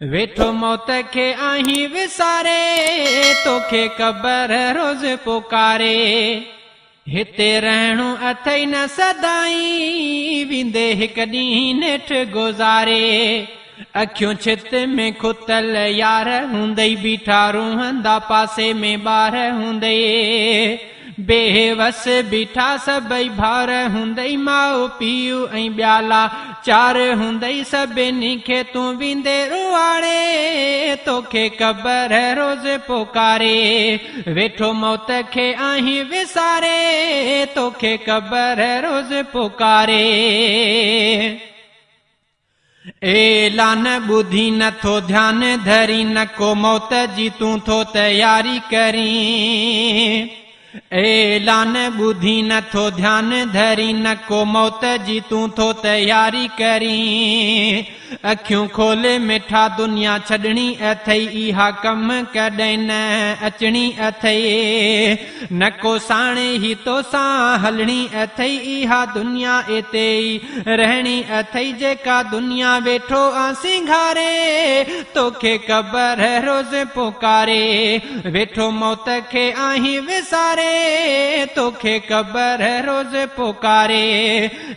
ويٺو موت کي آهين وساري، توکي قبر روز پڪاري. هتي رهڻو اٿئي نه سدائين، ويندي هڪ ڏينهن نيٺ گذاري. اکيون ڇت ۾ کتل يار هوندئي، بيٺا روهندا پاسي ۾ ٻار هوندئي. بيوس بيٺا سڀئي ڀائر هوندئي، ماءُ پيءُ ۽ ٻيالا چار هوندئي. سڀني کي تون ويندي روئاڙي، توکي قبر روز پڪاري. ويٺو موت کي آهين وساري، توکي قبر روز پڪاري. اعلان ٻڌي نٿو ڌيان ڌري، نه ڪو موت جي تون ٿو تياري ڪرين. اعلان ٻڌي نٿو ڌيان ڌري، نه ڪو موت جي تون ٿو تياري ڪرين. اکيون کولي مٺا دنيا ڇڏڻي اٿئي، اها ڪم ڪڏهن نه اچڻي اٿئي. نه ڪو ساڻي ئي توسان هلڻي اٿئي، اها دنيا اتي ئي رهڻي اٿئي. جيڪا دنيا ويٺو آ سينگاري، توکي قبر روز پڪاري. ويٺو موت کي آهين وساري، توکي قبر روز پڪاري.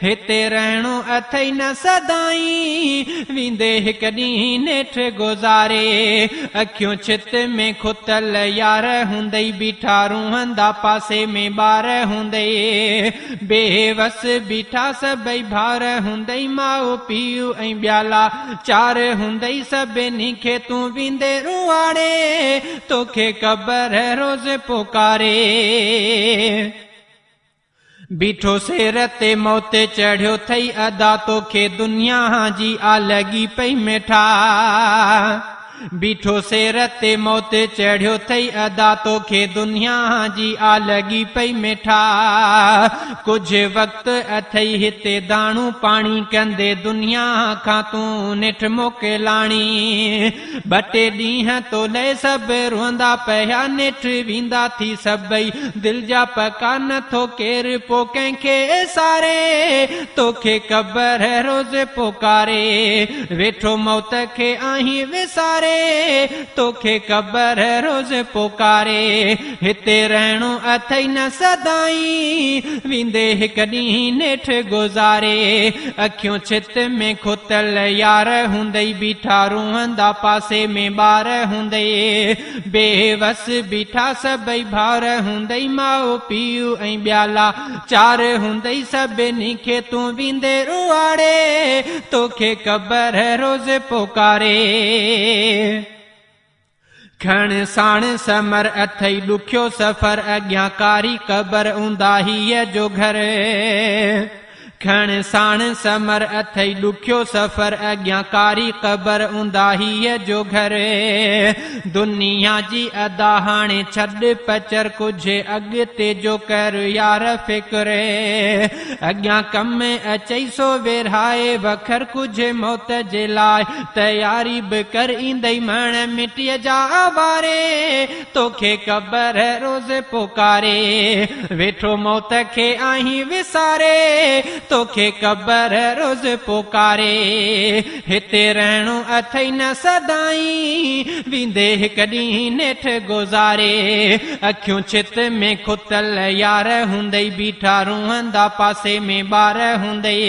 هتي رهڻو اٿئي نه سدائين، ويندي هڪ ڏينهن نيٺ گذاري. اکيون ڇت ۾ کتل يار هوندئي، بيٺا روهندا پاسي ۾ ٻار هوندئي. بيوس بيٺا سڀئي ڀائر هوندئي، ماءُ پيءُ ۽ ٻيالا چار هوندئي. سڀني کي تون ويندي روئاڙي، توکي قبر روز پڪاري. بيٺو سير تي موت چڙهيو ٿئي، ادا توکي دنيا جي آ لڳي پئي مٺا. بيٺو سير تي موت چڙهيو ٿئي، ادا توکي دنيا جي آ لڳي پئي مٺا. ڪجهه وقت اٿئي هتي داڻو پاڻي ڪندي، دنيا کان تون نيٺ موڪلاڻي. ٻه ٽي ڏينهن تو لئي سڀ روئندا پيا، نيٺ ويندا ٿي سڀئي دل جا پڪا. نٿو ڪير پوءِ ڪنهن کي ساري، توکي قبر روز پڪاري. ويٺو موت کي آهين وساري، توکي قبر روز پڪاري. هتي رهڻو اٿئي نه سدائين، ويندي هڪ ڏينهن نيٺ گذاري. اکيون ڇت ۾ کتل يار هوندئي، بيٺا روهندا پاسي ۾ ٻار هوندئي. بيوس بيٺا سڀئي ڀائر هوندئي، ماءُ پيءُ ۽ ٻيالا چار هوندئي. سڀني کي تون ويندي روئاڙي، توکي قبر روز پڪاري. کڻ ساڻ سمر اٿئي ڏکيو سفر، اڳيان ڪاري قبر اونداهيءَ جو گهر. کڻ ساڻ سمر اٿئي ڏکيو سفر، اڳيان ڪاري قبر اونداهيءَ جو گهر. دنيا جي ادا هاڻي ڇڏ پچر، ڪجهه اڳتي جو ڪر يار فڪر. اڳيان ڪم اچئي سو ورهائي وکر، ڪجهه موت جي لاءِ تياري به ڪر. ايندئي مڻ مٽيءَ جا واري، توکي قبر روز پڪاري. ويٺو موت کي آهين وساري، توکي قبر روز پڪاري. هتي رهڻو اٿئي نه سدائين، ويندي هڪ ڏينهن نيٺ گذاري. اکيون ڇت ۾ کتل يار هوندئي، بيٺا روهندا پاسي ۾ ٻار هوندئي.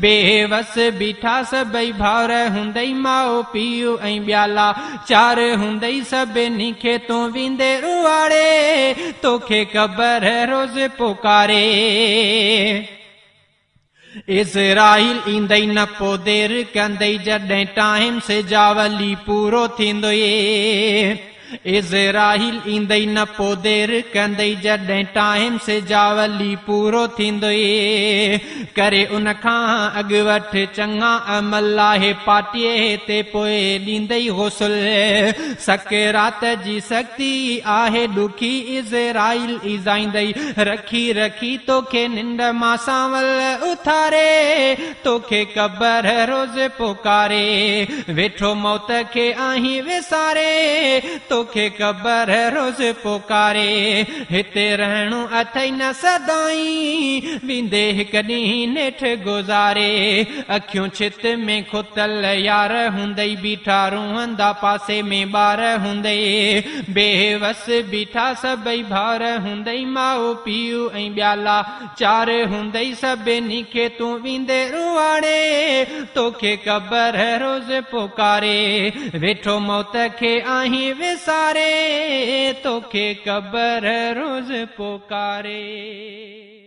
بيوس بيٺا سڀئي ڀائر هوندئي، ماءُ پيءُ ۽ ٻيالا چار هوندئي. سڀني کي تون ويندي روئاڙي، توکي قبر روز پڪاري. اسرائيل ايندئي نه پوءِ دير ڪندئي، جڏهن ٽائيم سجاولي پورو ٿيندو. اسرائيل ايندئي نه پوءِ دير ڪندئي، جڏهن ٽائيم سجاولي پورو ٿيندو. ڪري ان کان اڳ وٺ چڱا عمل، آهي پاٽيءَ تي پوءِ ڏيندئي غسل. سڪرات جي سختي آهي ڏکي، اسرائيل ايزائيندئي رکي رکي. توکي ننڊ مان سانول اٿاري، توکي قبر روز پڪاري. ويٺو موت کي آهين وساري، توکي قبر روز پڪاري. هتي رهڻو اٿئي نه سدائين، ويندي هڪ ڏينهن نيٺ گذاري. اکيون ڇت ۾ کتل يار هوندئي، بيٺا روئندا پاسي ۾ ٻار هوندئي. بيوس بيٺا سڀئي ڀائر هوندئي، ماءُ پيءُ ۽ ٻيا لاچار هوندئي. سڀني کي تون ويندي روئاڙي، توکي قبر روز پڪاري. ويٺو موت کي آهين وساري، توکي قبر روز پڪاري.